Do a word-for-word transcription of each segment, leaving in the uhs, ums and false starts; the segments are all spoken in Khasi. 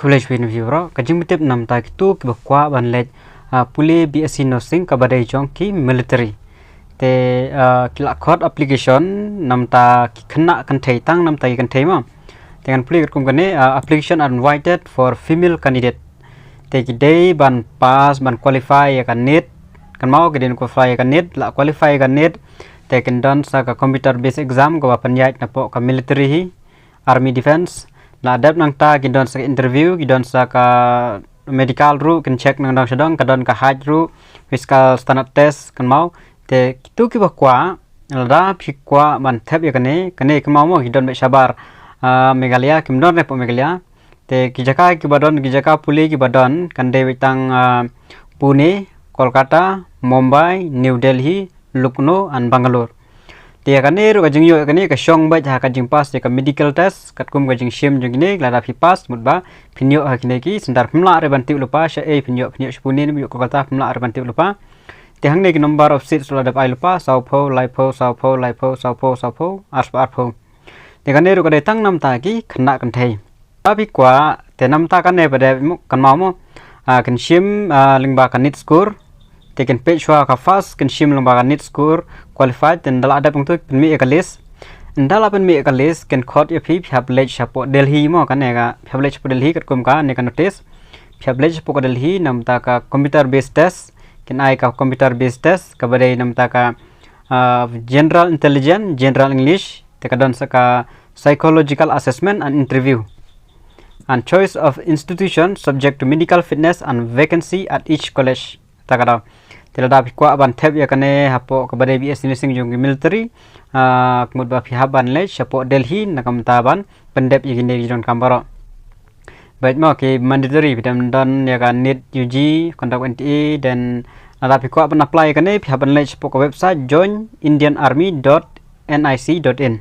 Khublei shibun ïa phi baroh. Ka jingpyntip namta kito kiba kwah ban leit, ah, pule B S c nursing kaba dei jong ki military. Te, ah, ki la khot application namta ki khynnah kynthei, tang namta ki kynthei mo. Te ngan pule katkum kane, ah, application are invited for female candidate. Te ki dei ban pass, ban qualify ïa ka NEET. Kynmaw, ki dei ban qualify ïa ka NEET, la qualify ïa ka NEET. Te kin don sa ka computer based exam kaba pynïaid napoh ka military hi, army, defense. La dep nangta kin don sa ka interview, ki don sa ka medical ruh, kin check nangdong shadong, ka don ka height ruh, physical standard test, kynmaw. Te kito kiba kwah, lada phi kwah ban thep ïa kane, kane kynmaw mo, ki don beit shabar, ah, Meghalaya, kim don re hapoh Meghalaya. Te ki jaka kiba don, ki jaka pule kiba don, kan dei beit tang, ah, Pune, Kolkata, Mumbai, New Delhi, Lucknow and Bangalore. Te ïa kane ruh ka jingïoh ïa kane ka shong beit ha ka jingpass ïa ka medical test, katkum ka jingshim jong kine, lada phi pass, mut ba phin ïoh ha kine ki, sendar phim lah re ban tip lypa, shaei phin ïoh, phin ïoh sha Pune ne phin ïoh Kolkata, phim lah re ban tip lypa. Te hangne ki number of seats la dep ai lypa, sawphew, laiphew, sawphew, laiphew, sawphew, sawphew, arspah arphew. Te kane ruh ka dei tang namta ki khynnah kynthei. Lada phi kwah, te namta kane pat de mo, kynmaw mo, ah, kin shim, ah, lyngba ka NEET score. Te kin peit shuwa ka first, kin shim lyngba ka NEET score qualified, te ynda la dep hangto pynmih ïa ka list. Ynda la pynmih ïa ka list, kin khot ïa phi, phi hap leit shapoh Delhi mo, kane ka, phi hap leit shapoh Delhi katkum kane ka notice. Phi hap leit shapoh ka Delhi namta ka computer based test, kin ai ka computer based test, kaba dei namta ka, ah, general intelligence, general English, te ka don sa ka psychological assessment and interview. And choice of institution subject to medical fitness and vacancy at each college. Ta ka daw. Te lada phi kwah ban thep ïa kane hapoh kaba dei B S c nursing jong ki military, ah, ka mut ba phi hap ban leit shapoh Delhi na ka bynta ban pyndep ïa kine ki jingdonkam baroh. Bad mo ki mandatory, phi dei ban don ïa ka NEET U G, conduct N T A, then lada phi kwah ban apply ïa kane, phi hap ban leit shapoh ka website join indian army dot N I C dot in.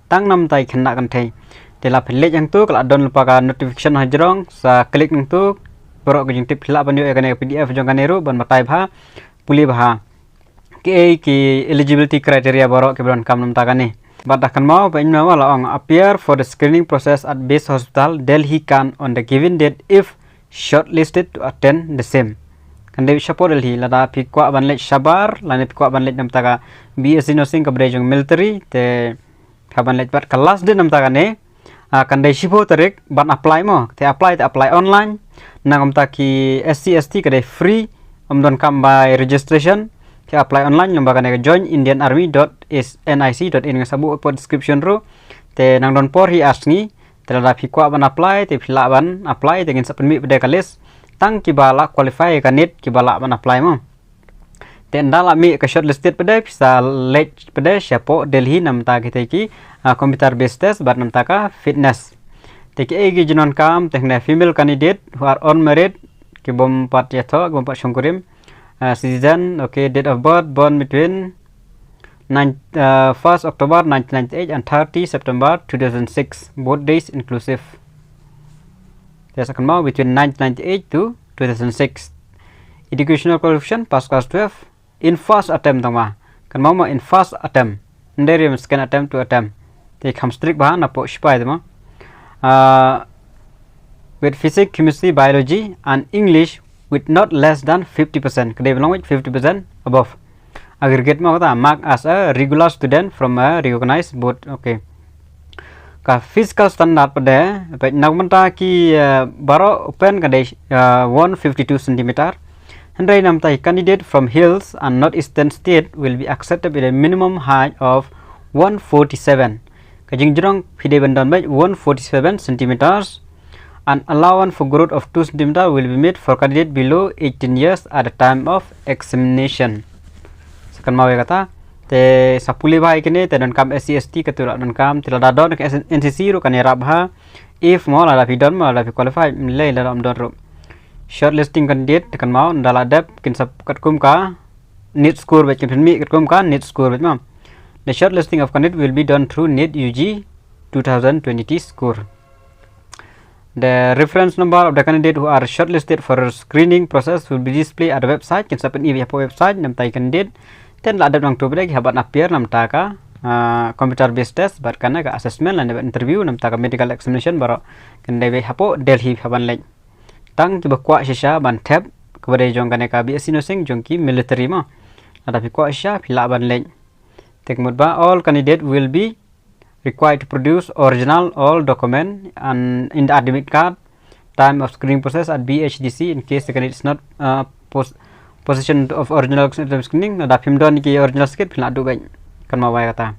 Tang namta ki khynnah kynthei. Te lada phi leit hangto, ka la don lypa ka notification hajrong, sa click hangto, baroh ka jingtip, phi lah ban ïoh ïa kane ka P D F jong kane ruh ban batai bha, pule bha. Kiei ki eligibility criteria baroh kiba donkam namta kane. Bad da kynmaw, ba ïa kane la ong, appear for the screening process at base hospital Delhi Kan on the given date if shortlisted to attend the same. Kan dei shapoh Delhi, lada phi kwah ban leit shabar, lane phi kwah ban leit namta ka B S c nursing kaba dei jong military, te phi hap ban leit bad ka last date namta kane, ah, kan dei shiphew tarik ban apply mo, te apply, te apply online. Na ka bynta ki S C S T ka dei free, ym donkam bai registration. Phi apply online lyngba kane ka join indian army dot N I C dot in, nga sa buh hapoh description ruh. Te nang don por hi ar sngi, te lada phi kwah ban apply, te phi lah ban apply, te ngin sa pynmih pat de ka list. Tang kiba la qualify ka NEET kiba lah ban apply mo. Te ynda la mih ka shortlisted pat de, phi sa leit pat de shapoh Delhi namta kita ki, ah, computer based test bad namta ka fitness. Te kiei ki jingdonkam, te hangne female candidate who are on merit, ki bym pat ïathoh, ki bym pat shongkurim, ah, citizen, okay, date of birth, born between nine, uh, first October nineteen ninety-eight and thirty September two thousand six, both days inclusive. Te sa kynmaw between nineteen ninety-eight to two thousand six. Educational qualification, pass class twelve, in first attempt tang ma. Kynmaw ma, in first attempt. Ym dei re second attempt, third attempt. Te kham strict bha napoh sipai te ma. Uh, with physics, chemistry, biology and English with not less than fifty percent. Ka dei ban long beit fifty percent above. Aggregate mo kata, mark as a regular student from a recognized board. Okay. Ka physical standard pat de, pat na ka bynta ki, eh, baroh open ka dei, eh, one fifty-two centimeter. Hynrei namta ki candidate from hills and northeastern state will be accepted with a minimum height of one forty-seven. Ka jingjrong phi dei ban don beit one forty-seven centimeters. An allowance for growth of two centimeter will be made for candidate below eighteen years at the time of examination. Sa kynmaw ïa kata. Te sa pule bha ïa kine, te donkam S C S T, kato la donkam, te lada don ka N C C ruh kan ïarap bha. If mo lada phi don mo, lada phi qualify, ym lei lada ym don ruh. Shortlisting candidate, te kynmaw, ynda la dep, kin sa katkum ka NEET score beit, kin pynmih katkum ka NEET score beit mo. The shortlisting of candidate will be done through NEET U G two thousand twenty score. The reference number of the candidate who are shortlisted for screening process will be displayed at the website. Kin sa pyni beit hapoh website namta ki candidate. Te ynda la dep nangto pat de ki hap ban appear namta ka ah, computer based test, bad kane ka assessment lane bad interview, namta ka medical examination baroh kan dei beit hapoh Delhi phi hap ban leit. Tang kiba kwah shisha ban thep, kaba dei jong kane ka B S C nursing jong ki military mo. Lada phi kwah shisha phi lah ban leit. Te ka mut ba all candidate will be required to produce original all document and in the admit card, time of screening process at B H D C in case the candidate is not, uh, pos- possession of original screening, lada phim don ki original certificate phin lah duh beit. Kan mawai kata.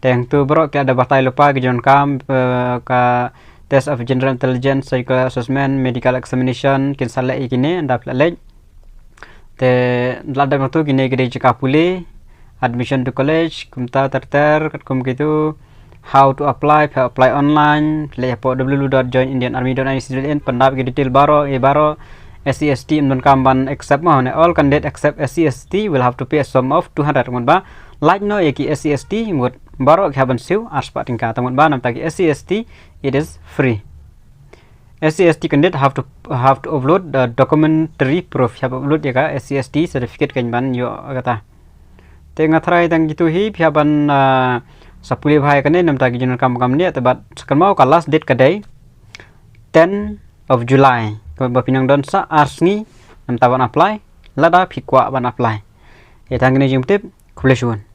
Te hangtu baroh ki la da batai lypa ki jong ka, eh, ka test of general intelligence, psycho assessment, medical examination, kin sa leh ïa kine, ynda phi lah leit. Te la dep hangtu kine ki dei jaka pule, admission to college, kumta ter ter, katkum kitu, how to apply, phi apply online, phi leit hapoh W W W dot join indian army dot I C dot in, pyndap ki detail baroh, ïa baroh, S C S T ym donkam ban accept mo, ne all candidate except S C S T will have to pay a sum of two hundred, mut ba, lait noh ïa ki S C S T, mut baroh ki hap ban siew, arspah tyngka, te mut ba, namta ki S C S T, it is free. S C S T candidate have to, have to upload the documentary proof, hap upload ïa ka S C S T certificate kan ban ïoh kata. Te nga tharai tang kitu hi, phi hap ban, ah, sa pule bha ïa kane, namta ki jingdonkam kam ne, te bad sa kynmaw ka last date ka dei ten of July. Kaba phi nang don sa ar sngi, namta ban apply, lada phi kwah ban apply. Ïa tang kine jingtip, khublei shibun.